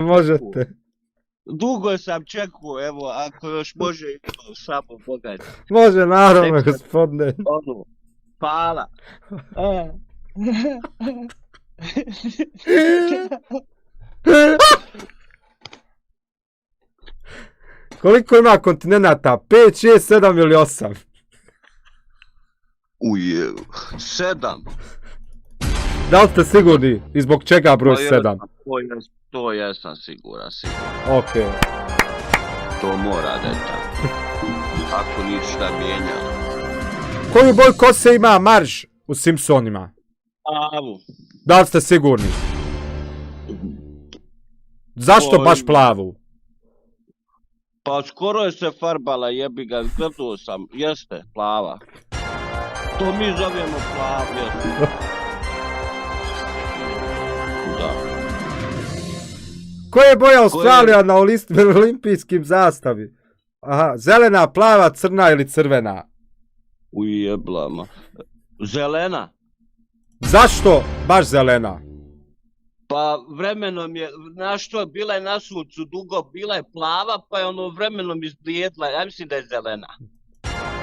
Možete. Dugo sam čekao, evo, ako još može i to samo pogajte. Može, naravno, Nek se- gospodine. Ono, hvala. Koliko ima kontinenata? 5, 6, 7 ili 8? Uje, 7. Da li ste sigurni? I zbog čega broj 7? To jesam siguran. Ok. To mora da je tako. Ako ništa mijenjalo. Koju boju kose ima Marž u Simpsonima? Plavu. Da li ste sigurni? Zašto baš plavu? Pa skoro je se farbala, jebi ga, gledao sam, jeste, plava. To mi zovemo plav, jeste. Da. Koja je boja Australija na olimpijskim zastavi? Aha, zelena, plava, crna ili crvena? Ujeblama. Zelena. Zašto baš zelena? Pa vremenom je, znaš što, bila je na suncu dugo, bila je plava, pa je ono vremenom izblijedla, ja mislim da je zelena.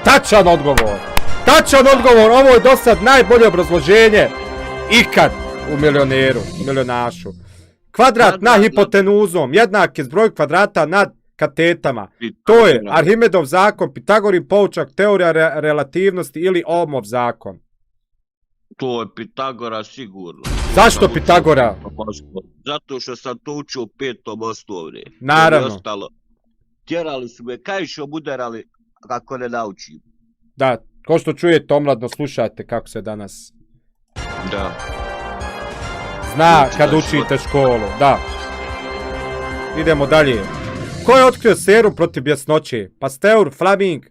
Tačan odgovor! Tačan odgovor! Ovo je do sad najbolje obrazloženje ikad u milionašu. Kvadrat na hipotenuzom jednak je zbroj kvadrata nad katetama. To je Arhimedov zakon, Pitagorin poučak, teorija relativnosti ili Ohmov zakon. To je Pitagora sigurno. Zašto Pitagora? Zato što sam to učio u 5. osnovne. Naravno. Tjerali su me kajšom udarali kako ne naučim. Da, ko što čujete omladno, slušajte kako se danas Da. zna kad učite školu. Da. Idemo dalje. Ko je otkrio serum protiv bjesnoće? Pasteur, Fleming,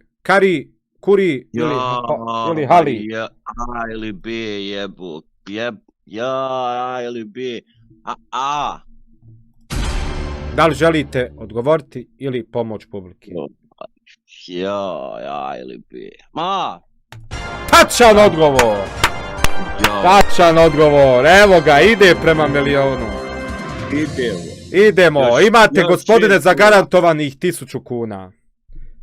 Curie ili Halley? A ili B jebu. A ili B. A. Da li želite odgovoriti ili pomoć publike? Ja ili B. Ma. Tačan odgovor! Tačan odgovor! Evo ga, ide prema milionu. Idemo. Imate, gospodine, zagarantovanih 1000 kuna.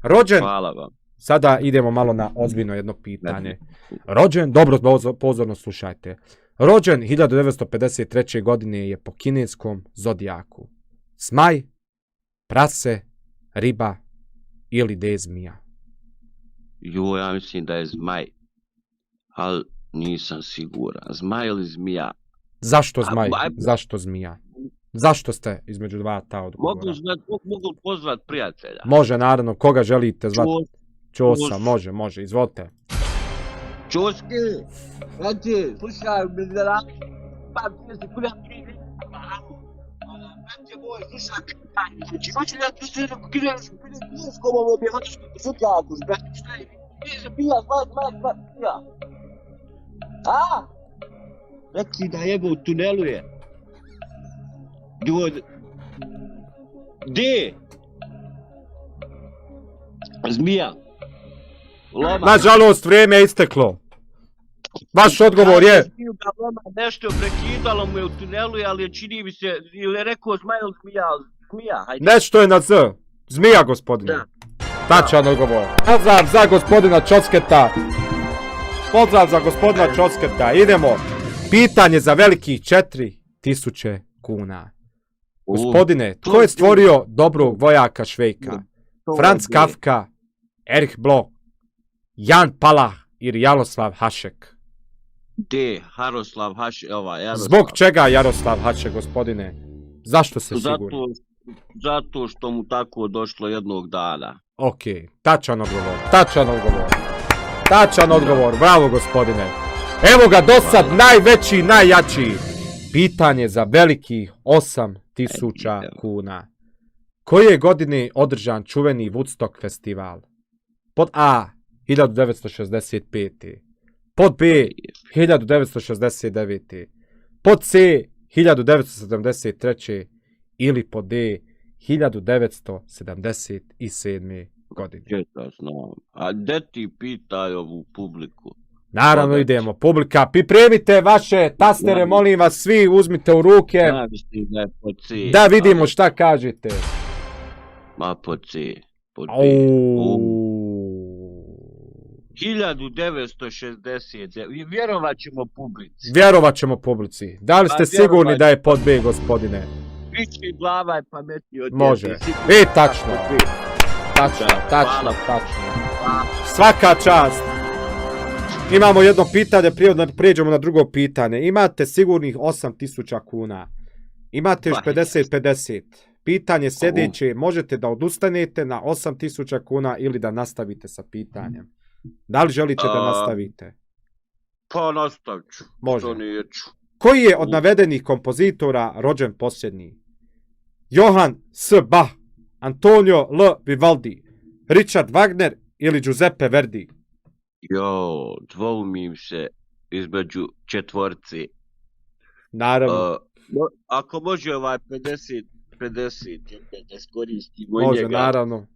Rođen... Hvala vam. Sada idemo malo na ozbiljno jedno pitanje. Rođen, dobro, pozorno slušajte. Rođen 1953. godine je po kineskom zodijaku. Zmaj, prase, riba ili da je zmija? Jo, ja mislim da je zmaj. Ali nisam siguran. Zmaj ili zmija? Zašto zmaj? Zašto zmija? Zašto ste između dva ta odgovora? Mogu pozvat prijatelja. Može, naravno. Koga želite zvati? Ćosa, može, izvolite. Ćoski, znači, slušaj, pa ti se kulja moj, slušaj, znači, hoće da ti se kineskom ovo bi hoćeš da zutjakuš, brate, šta je, ti se pija, pija. A? Rekli da jebo u tunelu je. Gdje? Zmija. Loma. Nažalost, vrijeme je isteklo. Vaš odgovor je... Nešto prekidalo mu je u tunelu, ali je čini mi se, ili je rekao zmaj ili zmija, hajde. Nešto je na Z. Zmija, gospodine. Tačan odgovor. Pozdrav za gospodina Čosketa. Idemo. Pitanje za velikih 4000 kuna. Gospodine, tko je stvorio dobrog vojaka Švejka? Franz Kafka, Erich Bloch, Jan Palach ili Jaroslav Hašek? Jaroslav Hašek, Jaroslav. Zbog čega Jaroslav Hašek, gospodine? Zašto se sigurni? Zato što mu tako došlo jednog dana. Ok, tačan odgovor, bravo gospodine. Evo ga do sad najveći, najjači. Pitanje za velikih 8000 kuna. Koje godine održan čuveni Woodstock festival? Pod A 1965. Pod B 1969. Pod C 1973. Ili pod D 1977. godine. A gdje ti pitaj ovu publiku? Naravno Dobar. idemo, publika, pripremite vaše tastere, Ja. molim vas, svi uzmite u ruke, Ja mislim da je po C. da vidimo šta kažete. Ma po C. Po D. Auuu. 1960. Vjerovat ćemo publici. Vjerovat ćemo publici. Da li ste Pa, sigurni vjerovat da je pod B, gospodine? Pički glava je pametniji od Može. djece, sigurno. E, tačno. Pod B. Tačno, Da, tačno, hvala. tačno. Pa, Svaka čast. Imamo jedno pitanje, prije da pređemo na drugo pitanje. Imate sigurnih 8000 kuna. Imate još Pa, 50-50. Pitanje sljedeće, možete da odustanete na 8000 kuna ili da nastavite sa pitanjem. Da li želite da nastavite? Pa nastavit ću. Može. Što neću. Koji je od navedenih kompozitora rođen posljednji? Johann S. Bach, Antonio L. Vivaldi, Richard Wagner ili Giuseppe Verdi? Jo, dvoumim se između četvorci. Naravno, Ako može ovaj 50, da iskoristimo i može, njega. naravno.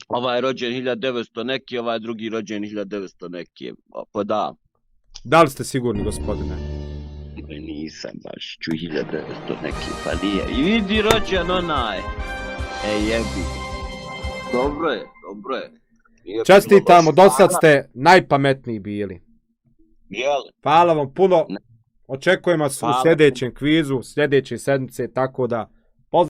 Ovaj je rođen 1900 neki, ovaj drugi rođen 1900 neki. Pa da. Da li ste sigurni, gospodine? Nisam baš, ću 1900 neki, pa nije. I vidi rođen onaj. Jebi. Dobro je, dobro je. Nije bilo Čestitamo, baš do sad para. ste najpametniji bili. Jel? Hvala vam puno. Ne. Očekujem vas u Hvala. sljedećem kvizu, sljedeće sedmice, tako da